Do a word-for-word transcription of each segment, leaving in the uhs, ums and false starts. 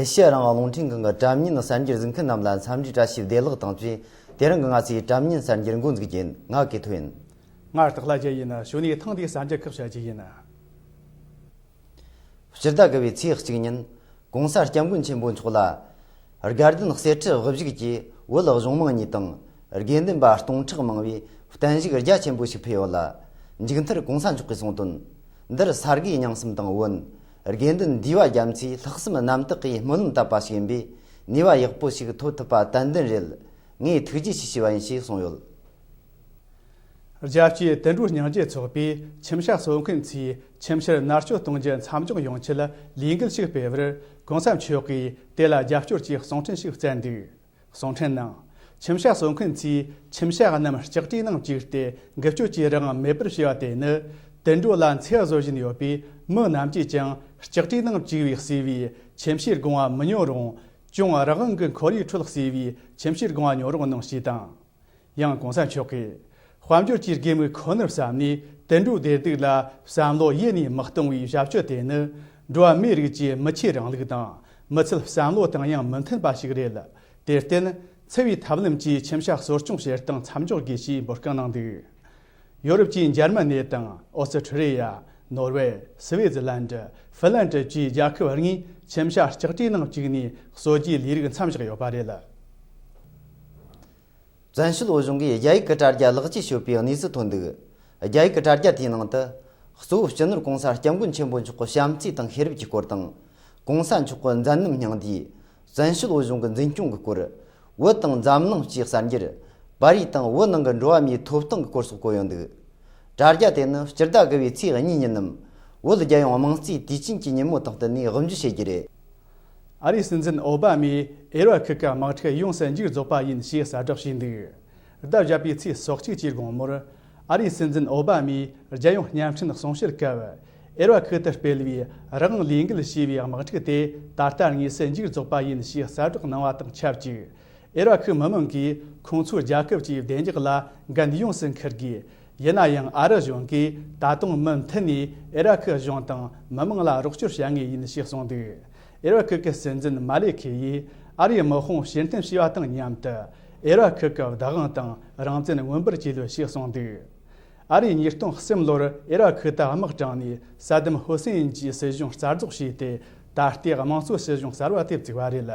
ཨེ་ཤེ་ཡ་རང་དབང་རླུང་འཕྲིན་ཁང་གི་དྲ་བརྙན་གསར་འགྱུར་གཟིགས་མཁན་རྣམས་ལ་འཚམས་འདྲིའི་བཀྲ་ཤིས་བདེ་ལེགས་དང་བཅས། དེ་རིང་གི་ང་ཚོའི་དྲ་བརྙན་གསར་འགྱུར་འགོ་འཛུགས་རྒྱུ་ཡིན། ང་གི་ཐོ་ཡིན། ང་སྟག་ལྷ་རྒྱལ་ཡིན། གཞུག་ནས་ཐེངས་འདིའི་གསར་འགྱུར་ཁག་བཤད་རྒྱུ་ཡིན། སྤྱི་ཟླ་དགུ་བའི་ཚེས་གཅིག་ཉིན། གོང་ས་སྐྱབས་མགོན་ཆེན་པོ་མཆོག་ལ། དགའ་ལྡན་གསེར་ཁྲི་དབུ་བཞུགས་ཀྱིས་བོད་གཞུང་མང་གཉིས་དང་། དགེ་འདུན་པ་སྟོང་ཕྲག་མང་བའི་བརྟན་བཞུགས་རྒྱ་ཆེན་པོ་ཞིག་ཕུལ་ཡོད་ལ། མཇུག་མཐར་གོང་ས་མཆོག་གིས་གསུངས་དོན། འདིར་ས་དགེ་རྙིང་གསུམ་དང་བོན། དགེ་འདུན་འདུས་པ་རྒྱ་མཚོའི་ལྷག་བསམ་རྣམ་དག་གིས་སྨོན་ལམ་བཏབ་པ་ཞིག་ཡིན་པས། ནུས་པ་ཡག་པོ་ཞིག་ཐོབ་ཐུབ་པ་ཏན་ཏན་རེད། ངས་ཐུགས་རྗེ་ཆེ་ཞུས་པ་ཡིན་ཞེས་གསུངས་ཡོད། རྒྱལ་སྤྱིའི་དུད་འགྲོ་སྙིང་རྗེ་ཚོགས་པས་ཁྱིམ་བྱ་གསོ་མཁན་ཚོས་ཁྱིམ་ཕྱིར་མནར་གཅོད་གཏོང་རྒྱུ་མཚམས་འཇོག་ཡོང་ཆེད་ལས་འགུལ་ཞིག་སྤེལ་བར། གོང་ས་མཆོག་གིས་དེ་ལ་རྒྱབ་སྐྱོར་གྱི་གསུང་འཕྲིན་ཞིག་བསྩལ་འདུག་གསུང་འཕྲིན་ནང་། ཁྱིམ་བྱ་གསོ་མཁན་ཚོས་ཁྱིམ་བྱ་རྣམས་ལྕགས་ཁྲིའི་ནང་བཅུག་སྟེ་འགུལ་སྐྱོད་ཀྱི་རིང་མེད་པར་བྱས་པ་དེ་ནི། དུད་འགྲོ་ལ་འཚེ་བ་བཟོ་བཞིན་ཡོད་པས། མི་རྣམས་ཀྱིས་ཀྱང་ལྕགས་ཁྲིའི་ནང་བཅུག་པའི་གསོས་པའི་ཁྱིམ་བྱའི་སྒོ་ང་མི་ཉོ་རུང་། ཅུང་རང་དབང་གི་ཁོར་ཡུག་ཁྲོད་གསོས་པའི་ཁྱིམ་བྱའི་སྒོ་ང་ཉོ་རོགས་གནང་ཞེས་དང་། ཡང་གོང་ས་མཆོག་གིས། དཔལ་འབྱོར་གྱི་དགོས་མཁོ་ཁོ་ནར་བསམ་ནས་དུད་འགྲོའི་བདེ་སྡུག་ལ་བསམ་བློ་ཡེ་ནས་མི་གཏོང་བའི་བྱ་སྤྱོད་དེ་ནི། འགྲོ་བ་མིའི་རིགས་ཀྱི་མི་ཆོས་རིང་ལུགས་དང་མི་ཚེར་བསམ་བློ་བཏང་ཡང་མི་མཐུན་པ་ཞིག་རེད། དེར་བརྟེན། འཚེ་བའི་ཐབས་ལམ་གྱིས་ཁྱིམ་བྱ་གསོ་སྐྱོང་བྱེད་སྟངས་མཚམས་འཇོག་དགོས་ཞེས་འབོད་སྐུལ་གནང་འདུག་ཡོ་རོབ་ཀྱི་འཇར་མ་ནི་དང་ཨོ་སི་ཁྲུ་ལི་ཡ། ནོར་ཝེ། སི་ཝི་ཛི་ལན་ཌི། ཧྥིན་ལན་ཌི་བཅས་རྒྱལ་ཁབ་ལྔས་ཁྱིམ་བྱ་ལྕགས་ཁྲིའི་ནང་བཅུག་ནས་གསོ་རྒྱུའི་ལས་རིགས་མཚམས་བཞག་ཡོད་པ་རེད། བཙན་བྱོལ་བོད་གཞུང་གིས་རྒྱ་ཡིག་གི་དྲ་རྒྱ་ལེགས་བཅོས་བྱས་པའི་གནས་ཚུལ་ཐོན་འདུག་རྒྱ་ཡིག་གི་དྲ་རྒྱ་དེའི་ནང་དུ། གཙོ་བོ་སྤྱི་ནོར་གོང་ས་སྐྱབས་མགོན་ཆེན་པོ་མཆོག་གི་བྱམས་བརྩེ་དང་ཤེས་རབ་ཀྱི་སྐོར་དང་། གོང་ས་མཆོག་གི་མཛད་རྣམ་སྙིང་བསྡུས། བཙན་བྱོལ་བོད་གཞུང་གི་འཛིན་སྐྱོང་གི་སྐོར། བོད་དང་འཛམ་གླིང་སྤྱིའི་གསར་འགྱུར། པར་རིས་དང་བོད་ནང་གི་འགྲོ་བ་མིའི་ཐོབ་ཐང་གི་སྐོར་སོགས་བཀོད་ཡོད་འདུག་དྲ་རྒྱ་དེ་ནི་སྤྱི་ཟླ་དགུ་བའི་ཚེས་གཉིས་ཉིན་ནམ། བོད་རྒྱལ་ཡོངས་དམངས་གཙོའི་དུས་ཆེན་གྱི་ཉིན་མོ་དང་བསྟུན་ནས་དབུ་འབྱེད་བྱེད་རྒྱུ་རེད། ཨ་རིའི་སྲིད་འཛིན་ཨོ་བྷ་མས་ཨེ་ར་ཁུལ་གྱི་དམག་འཁྲུག་ཡོངས་སུ་མཇུག་རྫོགས་པ་ཡིན་ཞེས་གསལ་བསྒྲགས་བྱས་འདུག་ཟླ་བརྒྱད་པའི་ཚེས་སོ་གཅིག་གི་དགོང་མོར། ཨ་རིའི་སྲིད་འཛིན་ཨོ་བྷ་མས་རྒྱལ་ཡོངས་བརྙན་འཕྲིན་གསུང་བཤད་སྐབས། ཨེ་ར་ཁུལ་དུ་སྤེལ་བའི་རང་དབང་ལས་འགུལ་ཞེས་པའི་དམག་འཁྲུག་དེ་ད་ལྟ་དངོས་སུ་མཇུག་རྫོགས་པ་ཡིན་ཞེས་གསལ་བསྒྲགས་གནང་བ་དང་ཆབས་ཅིག་ཨེ་ར་ཁུལ་མི་མང་གིས་ཁོང་ཚོའི་རྒྱལ་ཁབ་ཀྱི་བདེ་འཇགས་ལ་འགན་ཡོངས་སུ་འཁུར་དགོས། ཡིན་ན་ཡང་ཨ་རི་གཞུང་གིས་ད་དུང་མུ་མཐུད་ནས་ཨེ་ར་ཁུལ་གཞུང་དང་མི་མང་ལ་རོགས་སྐྱོར་བྱ་ངེས་ཡིན་ཞེས་གསུངས་འདུག་ཨེ་ར་ཁུལ་གྱི་སྲིད་འཛིན་མ་ལེ་ཁེ་ཡིས་ཨ་རིའི་དམག་དཔུང་ཕྱིར་འཐེན་བྱས་པ་དང་མཉམ་དུ། ཨེ་ར་ཁུལ་གྱི་བདག་དབང་དང་རང་བཙན་མངོན་པར་བྱེད་ལོས་ཞེས་གསུངས་འདུག་ཨ་རིས་ཉིས་སྟོང་གསུམ་ལོར་ཨེ་ར་ཁུལ་དུ་དམག་དྲངས་ནས་ས་དམ་ཧུ་སེ་ཨིན་གྱི་སྲིད་གཞུང་རྩ་རྫོགས་བྱས་ཏེ། ད་ལྟའི་དམངས་གཙོའི་སྲིད་གཞུང་གསར་བ་དེ་བཙུགས་པ་རེད།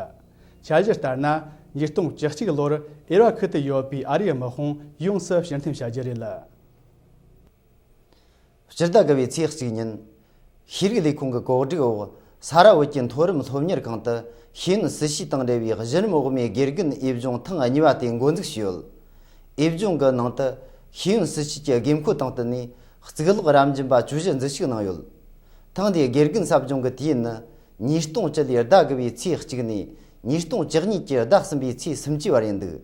འཆར་གཞི་ལྟར་ན། ཉིས་སྟོང་བཅུ་གཅིག་ལོར་ཨེ་ར་ཁུལ་དུ་ཡོད་པའི་ཨ་རིའི་དམག་དཔུང་ཡོངས་སུ་ཕྱིར་འཐེན་བྱ་རྒྱུ་རེད། སྤྱི་ཟླ་དགུ་བའི་ཚེས་གཅིག་ཉིན། ཤེས་རིག་ལས་ཁུངས་ཀྱི་གོ་སྒྲིག་འོག་ས་ར་བོད་ཀྱི་མཐོ་རིམ་སློབ་གཉེར་ཁང་དུ་ཤེས་ཡོན་སྲིད་བྱུས་དང་འབྲེལ་བའི་གཞི་རིམ་འོག་མའི་དགེ་རྒན་དབྱེ་སྦྱོང་ཐེངས་གཉིས་པ་དེ་འགོ་འཛུགས་བྱས་ཡོད། དབྱེ་སྦྱོང་གི་ནང་དུ་ཤེས་ཡོན་སྲིད་བྱུས་ཀྱི་དགོས་མཁོ་དང་བསྟུན་ནས་གཙུག་ལག་རབ་འབྱམས་པ་ཇོ་བོ་འཛུལ་ཞུགས་གནང་ཡོད། ཐེངས་འདིའི་དགེ་རྒན་ཟབ་སྦྱོང་གི་དུས་ཡུན་ནི། ཉིས་སྟོང་བཅུ་ལོའི་ཟླ་དགུ་བའི་ཚེས་གཅིག་ནས་ཉིས་སྟོང་བཅུ་གཉིས་ཀྱི་ཟླ་གསུམ་པའི་ཚེས་སུམ་ཅུ་བར་ཡིན་འདུག་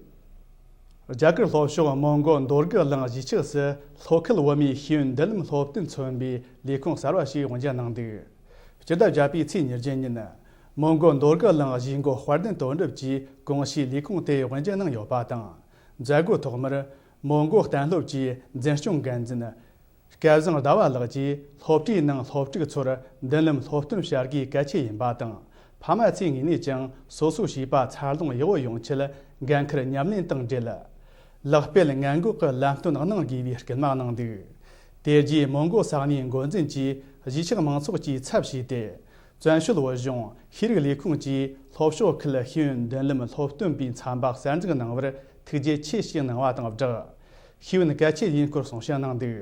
རྒྱ་གར་ལྷོ་ཕྱོགས་མོན་གོ་མདོ་སྒར་གླིང་གཞིས་ཆགས་སུ་ལྷོ་ཁུལ་བོད་མིའི་ཤེས་ཡོན་མདུན་ལམ་སློབ་སྟོན་མཚོན་པའི་ལས་ཁུངས་གསར་བ་ཞིག་དབུ་འབྱེད་གནང་འདུག་སྤྱི་ཟླ་བརྒྱད་པའི་ཚེས་ཉེར་བརྒྱད་ཉིན། མོན་གོ་མདོ་སྒར་གླིང་གཞིས་འགོ་དཔལ་ལྡན་དོན་གྲུབ་ཀྱིས་གོང་ཞུས་ལས་ཁུངས་དེ་དབུ་འབྱེད་གནང་ཡོད་པ་དང་། མཛད་སྒོའི་ཐོག་མར། མོན་གོ་གཏན་སློབ་ཀྱི་འཛིན་སྐྱོང་འགན་འཛིན། སྐལ་བཟང་ཟླ་བ་ལགས་ཀྱིས་སློབ་གྲྭའི་ནང་སློབ་ཕྲུག་ཚོར་མདུན་ལམ་སློབ་སྟོན་བྱ་དགོས་གལ་ཆེ་ཡིན་པ་དང་། ཕ་མ་ཚོའི་ངོས་ནས་ཀྱང་སོ་སོའི་བྱིས་པ་འཚར་ལོངས་ཡག་པོ་ཡོང་ཆེད་འགན་འཁུར་ཉམས་ལེན་དང་འབྲེལ། ལག་སྤེལ་སྔོན་འགོག་གི་ལམ་སྟོན་གནང་དགོས་པའི་སྐུལ་མ་གནང་འདུག་དེ་རྗེས་མོན་གོ་ས་གནས་འགོ་འཛིན་གྱིས་གཞིས་ཆགས་མང་ཚོགས་ཀྱིས་ཚབ་བྱས་ཏེ། བཙན་བྱོལ་བོད་གཞུང་ཤེས་རིག་ལས་ཁུངས་ཀྱིས་ལྷོ་ཕྱོགས་ཁུལ་ཤེས་ཡོན་མདུན་ལམ་སློབ་སྟོན་པའི་ཚན་པ་གསར་འཛུགས་གནང་བར་ཐུགས་རྗེ་ཆེ་ཞེས་གནང་བ་དང་སྦྲགས། ཤེས་ཡོན་གལ་ཆེ་ཡིན་སྐོར་གསུང་བཤད་གནང་འདུག་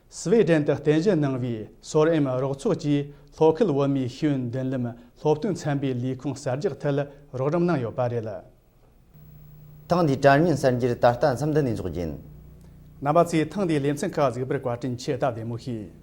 སི་ཝེ་ཌེན་དུ་རྟེན་གཞི་གནང་བའི་སོར་ཨེམ་རོགས་ཚོགས་ཀྱིས་ལྷོ་ཁུལ་བོད་མིའི་ཤེས་ཡོན་མདུན་ལམ་སློབ་སྟོན་ཚན་པའི་ལས་ཁུངས་གསར་རྒྱག་ཐད་རོགས་རམ་གནང་ཡོད་པ་རེད། ཐེངས་འདིའི་དྲ་བརྙན་གསར་འགྱུར་ད་ལྟ་མཚམས་འདི་ནས་འཇོག་རྒྱུ་ཡིན། རྣམ་པ་ཚོས་ཐེངས་འདིའི་ལེ་ཚན་ཁག་གཟིགས་པར་བཀའ་དྲིན་ཆེ། སྟབས་བདེ་མོ་བྱོས།